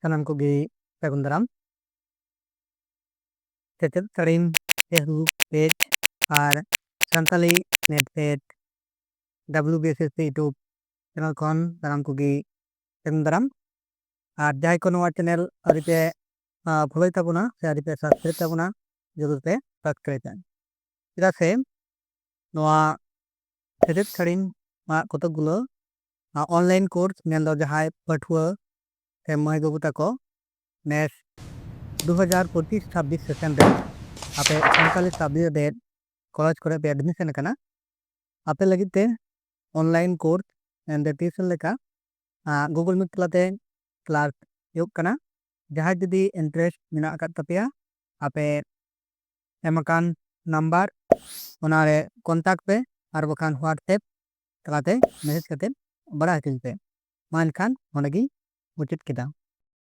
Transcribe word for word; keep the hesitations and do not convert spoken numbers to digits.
ᱥᱟᱱᱟᱢ ᱠᱚᱜᱮ ᱥᱟᱹᱜᱩᱱ ᱫᱟᱨᱟᱢ᱾ ᱥᱮᱪᱮᱫ ᱥᱟᱹᱲᱤᱢ Facebook ᱯᱮᱡᱽ ᱟᱨ Santali net page WBSSC YouTube channel ᱠᱷᱚᱱ ᱥᱟᱱᱟᱢ ᱠᱚᱜᱮ ᱥᱟᱹᱜᱩᱱ ᱫᱟᱨᱟᱢ᱾ ᱟᱨ ᱡᱟᱦᱟᱸᱭ ᱠᱚ ᱱᱚᱣᱟ ᱪᱮᱱᱮᱞ ᱟᱹᱣᱨᱤ ᱯᱮ ᱯᱷᱚᱞᱳᱭ ᱛᱟᱵᱚᱱᱟ ᱥᱮ ᱟᱹᱣᱨᱤ ᱯᱮ ᱥᱟᱵᱥᱠᱨᱟᱭᱤᱵ ᱛᱟᱵᱚᱱᱟ, ᱡᱚᱨᱩᱨ ᱯᱮ ᱥᱟᱵᱥᱠᱨᱟᱭᱤᱵᱟ᱾ ᱪᱮᱫᱟᱜ ᱥᱮ ᱱᱚᱣᱟ ᱥᱮᱪᱮᱫ ᱥᱟᱹᱲᱤᱢ ᱟᱜ ᱠᱚᱛᱚᱠ ᱜᱩᱞᱟᱹ ᱚᱱᱞᱟᱭᱤᱱ ᱠᱳᱨᱥ, ᱢᱮᱱᱫᱚ ᱡᱟᱦᱟᱸᱭ ᱯᱟᱹᱴᱷᱩᱣᱟᱹ ᱥᱮ ᱢᱟᱹᱭ ᱵᱟᱹᱵᱩ ᱛᱟᱠᱚ ᱱᱮᱥ ᱫᱩ ᱦᱟᱡᱟᱨ ᱯᱚᱸᱪᱤᱥ ᱪᱷᱟᱵᱵᱤᱥ ᱥᱮᱥᱚᱱ ᱨᱮ ᱟᱯᱮ ᱥᱟᱱᱛᱟᱞᱤ ᱥᱟᱵᱡᱮᱠᱴ ᱨᱮ ᱠᱚᱞᱮᱡᱽ ᱠᱚᱨᱮ ᱯᱮ ᱮᱰᱢᱤᱥᱚᱱ ᱟᱠᱟᱱᱟ, ᱟᱯᱮ ᱞᱟᱹᱜᱤᱫ ᱛᱮ ᱚᱱᱞᱟᱭᱤᱱ ᱠᱳᱨᱥ ᱢᱮᱱᱫᱚ ᱴᱤᱭᱩᱥᱚᱱ ᱞᱮᱠᱟ ᱜᱩᱜᱩᱞ ᱢᱤᱴ ᱛᱟᱞᱟᱛᱮ ᱠᱞᱟᱥ ᱦᱩᱭᱩᱜ ᱠᱟᱱᱟ᱾ ᱡᱟᱦᱟᱸᱭ ᱡᱩᱫᱤ ᱤᱱᱴᱟᱨᱮᱥᱴ ᱢᱮᱱᱟᱜ ᱟᱠᱟᱫ ᱛᱟᱯᱮᱭᱟ, ᱟᱯᱮ ᱮᱢ ᱟᱠᱟᱱ ᱱᱟᱢᱵᱟᱨ ᱚᱱᱟᱨᱮ ᱠᱚᱱᱴᱟᱠᱴ ᱯᱮ ᱟᱨ ᱵᱟᱠᱷᱟᱱ WhatsApp ᱛᱟᱞᱟᱛᱮ ᱢᱮᱥᱮᱡᱽ ᱠᱟᱛᱮ ᱵᱟᱲᱟᱭ ᱦᱚᱪᱚᱧ ᱯᱮ᱾ ᱢᱟ ᱮᱱᱠᱷᱟᱱ ᱱᱚᱰᱮ ᱜᱤᱧ ᱢᱩᱪᱟᱹᱫ ᱠᱮᱫᱟ᱾